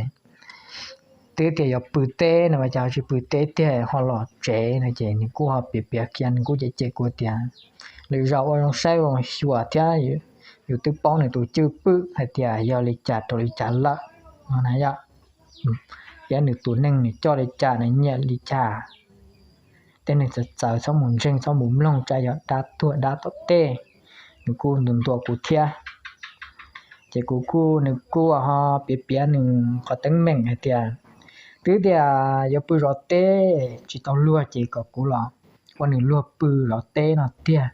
twb tias yuav pw teb no mas cas ho tsis pw teb tiag ho los tsev no ces nws kuj ho piav piav kiag nws kuj cem cem kuv tias lwm zaus ua zoo saib ua xyuas thiab, yus twb paub nws tus cwj pwm hais tias yog li cas rau li cas lawm no na yom. Thiab nws tus neeg nws coj li cas nws nyiam li cas, tej neeg txawv txawv txhob mus ntseeg txhob mus mloog tsam yog dab tuag dab tom tej. Nws kuj ntuas ntuas kuv thiab. Ces kuv kuj, nws kuj ho piav piav nws qhov teeb meem hais tias twb tias yuav pw zov teb tsis tau luag ces kom kuv los ua nws luag pw zov teb no tiag.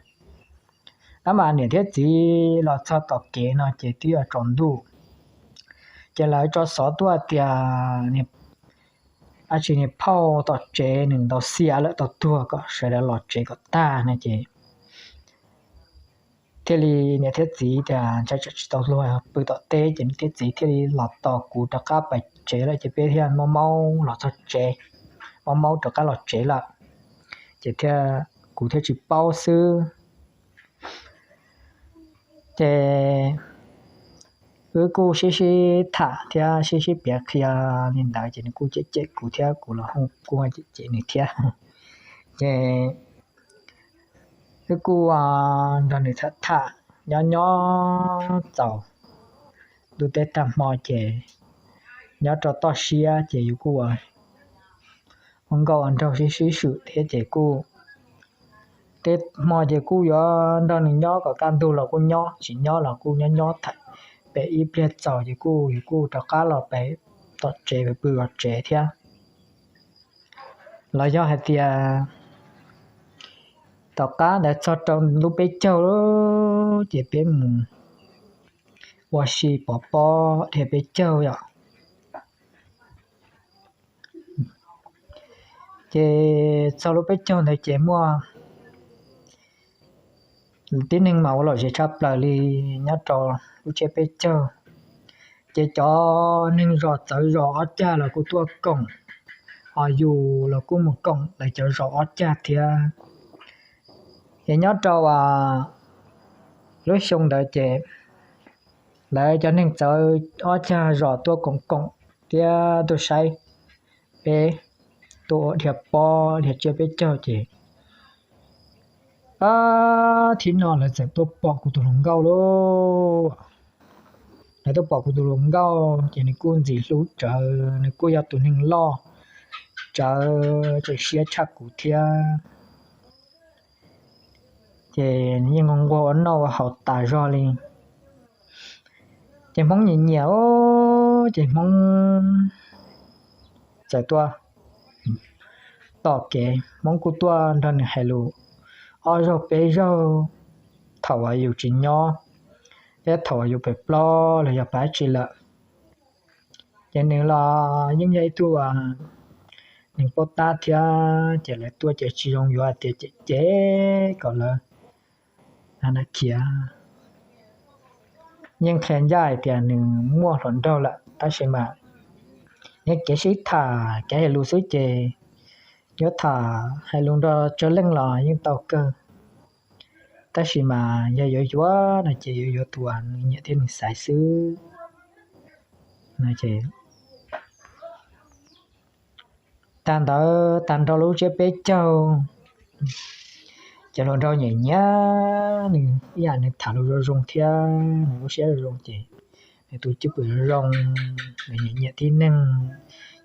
Tab mas niam thiab txiv los txog tom kev no ces twb yuav tsaus ntuj, ces lawv tso xov tuaj tias ab tsi niag phauj tom tsev nws ntaus xiam lawm tau tuag kom sawv daws los tsev kom tag no ces thiaj li niam thiab txiv tias ntshai tsam tsis tau luag pw tom teb ces niam thiab txiv thiaj li los tos kuv rov qab pais tsev lawm ces peb thiaj maub maub los txog tsev, maub maub rov qab los tsev lawm. Ces thiaj, kuv thiaj tsis paub xwb. Ces wb kuj sib sib tham thiab sib sib piav qhia li ntawd ces nws kuj cem cem kuv thiab kuv los kuj cem cem nws thiab. Ces wb kuj nrog nws tham tham nyob nyob txaus ntuj teb tag hmo ces nyob rau toj siab ces yus kuj ua nkauj ua nraug sib sib swm thiab ces kuj tej hmo ces kuj yuav nrog nws nyob kom kaj ntug los kuj nyob, tsis nyob los kuj nyob nyob tham pem ib pliag txaus ces kuj yus kuj rov qab los pem tom tsev pem pw zov tsev thiab. Los yog hais tias tom qab ntawd txog rau lub peb caug lawm ces peb mus ua si pov pob dhia peb caug yom. Ces txog lub peb caug ntawd ces muaj tib neeg mas ua lom zem tshaj plaws li nyob rau lub tsiab peb caug. Ces cov neeg zos txawv zos ob cag los kuj tuaj koom, ho yus los kuj mus koom lawv cov zos ob cag thiab. Ces nyob rau lub xyoo ntawd ces lawv cov neeg txawv ob cag zos tuaj koom koom thiab tuaj saib peb, tuaj ua dhia pob dhia tsiab peb caug ces thib no lawv txawm tuaj pom kuv tus hluas nkauj lauj. Lawv tuaj pom kuv tus hluas nkauj ces nws kuj ntxim hlub tsawv, nws kuj yog tus neeg loj tsawv, tseem siab tshaj kuv thiab. Ces yeej nquag nquag ua noj ua haus tas zog li. Ces Hmoob nyiam nyiam, ces Hmoob txawm tuaj tom kev, Hmoob kuj tuaj nrog nws hais lus ob zaug peb zaug thaum uas yus tsis nyob thiab thaum uas yus pem plob los yog pab tsi lawm. Ces nws los yeej yog ib tug neeg paub tab thiab, ces lawv tuaj ces tsis zoo yuav hais tias cem cem kom lawv khiav. yeej qhia ncaj hais tias nws muaj hluas nraug lawm, tab sis mas nyob kev sib tham kev hais lus xwb ces yuav tham hais lus nrog tsawg leej los yeej tau kawg. Tab sis mas yog yuav yuav no ces yuav yuav tus uas nws nyiam thiab nws xaiv xwb. Tag ntawd tag nrho lub tsiab peb caug, ces hluas nraug nyiam nyiam nws ib yam nws tham lus zoo zoo thiab nws lub siab zoo zoo ces nws tus cwj pwm zoo zoo, nws nyiam nyiam tib neeg,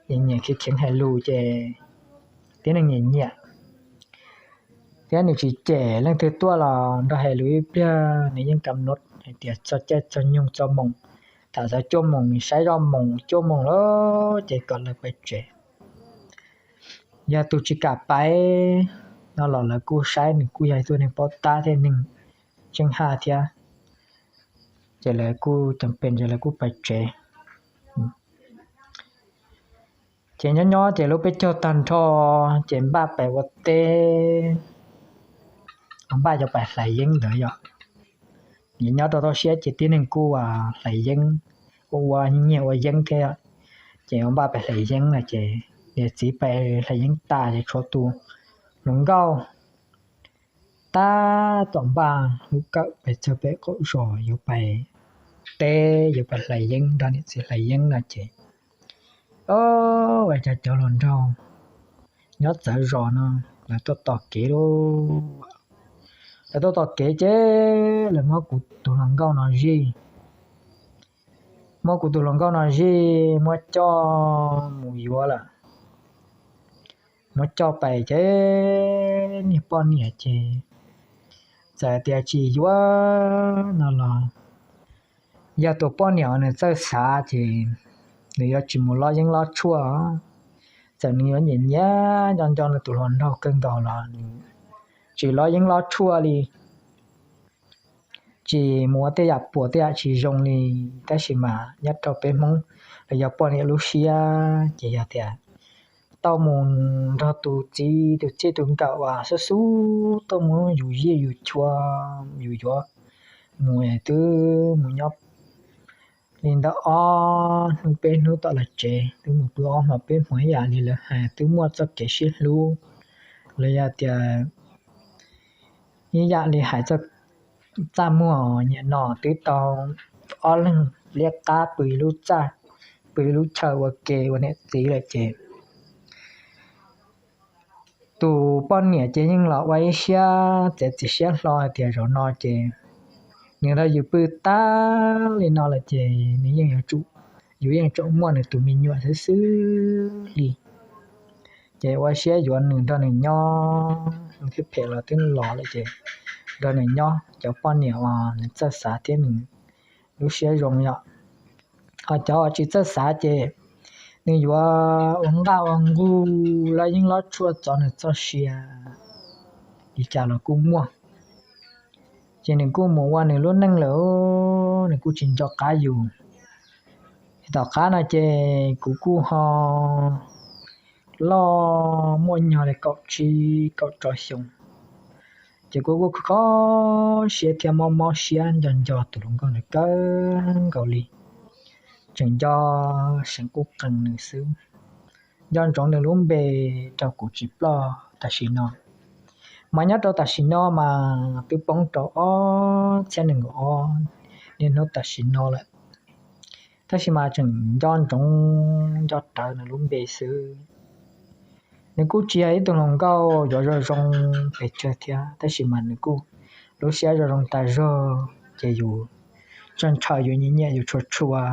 nyiam nyiam khiav kheev hais lus ces tib neeg nyiam nyiam. Thiab nws tsis cem leej twg tuaj los nrog hais lus ib pliag nws yeej kam nod hais tias txog caij txog nyoog txog moos, tham txog cuaj moos nws saib zoj moos cuaj moos lawm ces kom lawv pais tsev. Yog tus tsis kam pais no los lawv kuj saib nws kuj yog ib tug neeg paub tab thiab neeg tseeb haj thiab, ces lawv kuj cam pes ces lawv kuj pais tsev. Ces nyob nyob ces lub peb caug tag nrho ces npaj pais ua teb, npaj yuav pais hlais yeeb ntawd yom. Nws nyob rau toj siab ces tib neeg kuj hlais yeeb, ua ua nyiag ua yeeb thiab, ces ua npaj pais hlais yeeb no ces niam txiv pais hlais yeeb tas ces tshuav tus hluas nkauj tab tom npaj lub kawm pais txog pem qaum zos yuav pais teb yuav pais hlais yeeb nrog niam txiv hlais yeeb no ces, o, ua cas cov hluas nraug nyob txawv zos no lawv tuaj tos kev lauj. Lawv tuaj tos kev ces lawv muab kuv tus hluas nkauj no zij, muab kuv tus hluas nkauj no zij muab coj mus yuav lawm. Muab coj pais ces niag poj niam ces txawm tias tsis yuav no los yog tus poj niam uas nws txawj xav ces nws yuav tsis mus lob yeeb lob tshuaj. Txawm nws yuav nyiam nyiam nco nco nws tus hluas nraug kawg nkaus los nws tsis lob yeeb lob tshuaj li, tsis mus ua tej yam puas tej yam tsis zoo li. Tab sis mas nyob rau peb Hmoob los yog poj niam lub siab ces yog tias tau mus nrog tus txiv tus txij tus nkawm uas xub xub tuaj muab yus zij yus chua, yus yuav mus twb mus nyob li ntawm ob hnub peb hnub tom lawv tsev, twb mus pw ob hmos peb hmos ib yam li lawv hais, twb muaj txoj kev sib hlub los yog tias ib yam li hais txoj txaj muag nyiam no twb tau ob leeg liab qab pw ib lub txaj, pw ib lub chaw ua ke ua niam txiv lawm ces tus poj niam ces yeej los ua ib siab txiav txim siab hlo hais tias zaum no ces nws nrog yus pw tag li no lawm ces nws yeej yuav tsum, yus yeej tseem muaj nws tus me nyuam xwb xwb li. Ces ua siab yuav nws nrog nws nyob, thiab phem los twb los lawm ces nrog nws nyob. Cov poj niam uas nws txawj xav thiab nws lub siab zoo yom, ho cov uas tsis txawj xav ces nws yuav ua nqaj ua nqug lob yeeb lob tshuaj txov nws txoj sia li cas los kuj muaj. Ces nws kuj mus ua nws lub neej lawm, nws kuj tsis nco qab yus. Tom qab no ces kuv kuj ho loj muaj nyog li kaum tsib kaum rau xyoo, ces kuv kuj kho siab thiab mob mob siab nco nco tus hluas nkauj ntawd kawg nkaus li. Tseem nco seev qub qees nws xwb, nco ntsoov nws lub npe rau kuv tsis ploj tam sim no. Mas nyob rau tam sim no mas twb poob rau ob txhiab nees nkaum ob, niaj hnub tam sim no lawm. Tab sis mas tseem nco ntsoov nco rawv nws lub npe xwb. Nws kuj tsis yog ib tug hluas nkauj yuav zoo zoo pes tsawg thiab, tab sis mas nws kuj lub siab zoo zoo tas zog, ces yus tso ntshaw yus nyiam nyiam yus tshua tshua.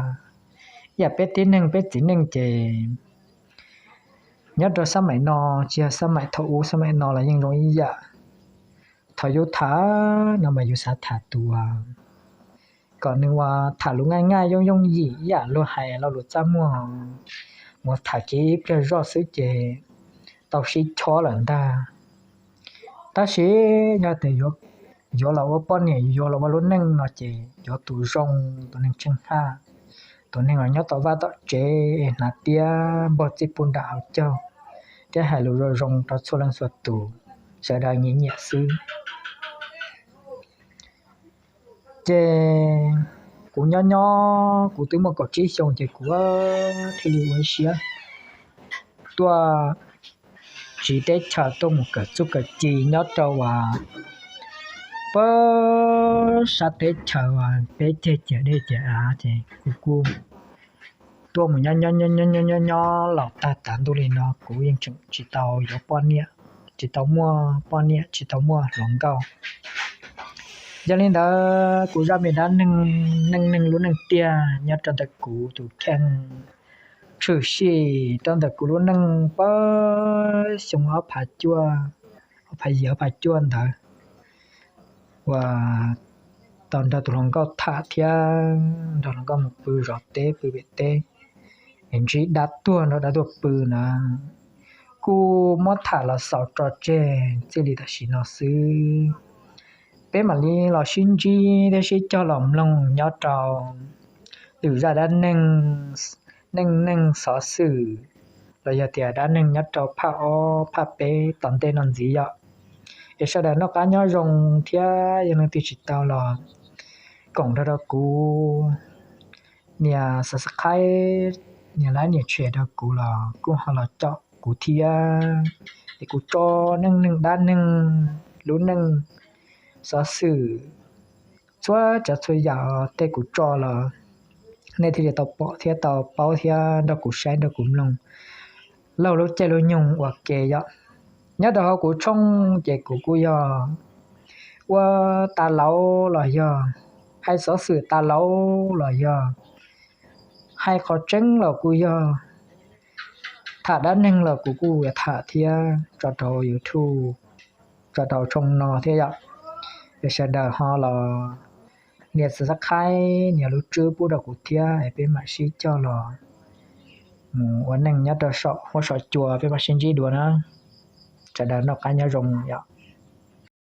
Ib yam peb tib neeg peb txiv neej ces nyob rau xab maim no, tsis yog xab maim thaum ub, xab maim no los yeej zoo ib yam. Thaum yus tham no mas yus xav tham tus kom nws ua tham lus nqaij nqaij yooj yooj yim ib yam luag hais lo lus txaj muag, mus tham kev ib pliag zoj xwb ces tau sib chob lawm ntag. Tab sis yog tias yuav los ua poj niam, yuav los ua lub neej no ces yuav tus zoo, tus neeg tsheej haj, tus neeg uas nyob tom vaj tom tsev es hnav tiab npog txij puag nram hauv caug thiab hais lus zoo zoo rau txhua leej txhua tus, sawv daws nyiam nyiam xwb. Ces Kuv nyob nyob kuv twb muaj kaum tsib xyoo ces kuv thiaj li ua siab tuaj tsiv teb chaws tuaj mus kawm txuj kawm ci nyob rau uas pab sab teb chaws uas peb ceg ciam dej ciam av ces kuv kuj tuaj mus nyob nyob nyob nyob nyob nyob los tag tav ntuj li no kuv yeej tseem tsis tau yuav poj niam, tsis tau muaj poj niam, tsis tau muaj hluas nkauj. Yog li ntawd kuv zaj me dab neeg, neej neeg lub neej tiag nyob rau ntawm kuv tus kheej tshwm sim rau ntawm kuv lub neej pab xyoo ob phav cuaj, ob phav yim ob phav cuaj ntawd uas tau nrog tus hluas nkauj tham thiab nrog hluas nkauj mus pw zov teb pw pem teb, es ntsib dab tuag nrog dab tuag pw na. Kuj muab tham los xaus tso tseg txij li tam sim no xwb. Peb mam li los sib ntsib thiab sib cog los mloog nyob rau lwm zaj dab neeg, neej neeg xov xwm los yog tias dab neeg nyob rau phaj ob phaj peb tom ntej no ntxiv yom. Es sawv daws noj qab nyob zoo thiab yog leej twg tsis tau los koom nrog rau kuv nias subscribe, nias like nias share rau kuv los kuj ho los caum kuv thiab. Es kuv tso neej neeg dab neeg, lub neej xov xwm, txhua tsav txhua yam tej kuv tso los nej thiaj li tau pom thiab tau paub thiab nrog kuv saib nrog kuv mloog laug lub caij lub nyoog ua ke yom. Nyob rau hauv kuv tshooj ces kuv kuj yog ua tas lauv los yog hais xov xwm tas lauv los yog hais qhov tseeb los kuj yog, tham dab neeg los kuv kuj tham thiab tso rau YouTube, tso rau tshooj no thiab yom. Yog sawv daws ho los nias subscribe nias lub tswb pub rau kuv thiab es peb mam sib cog los mus ua neej nyob rau saum huab saum cua, peb mam sib ntsib dua na. Sawv daws noj qab nyob zoo yom.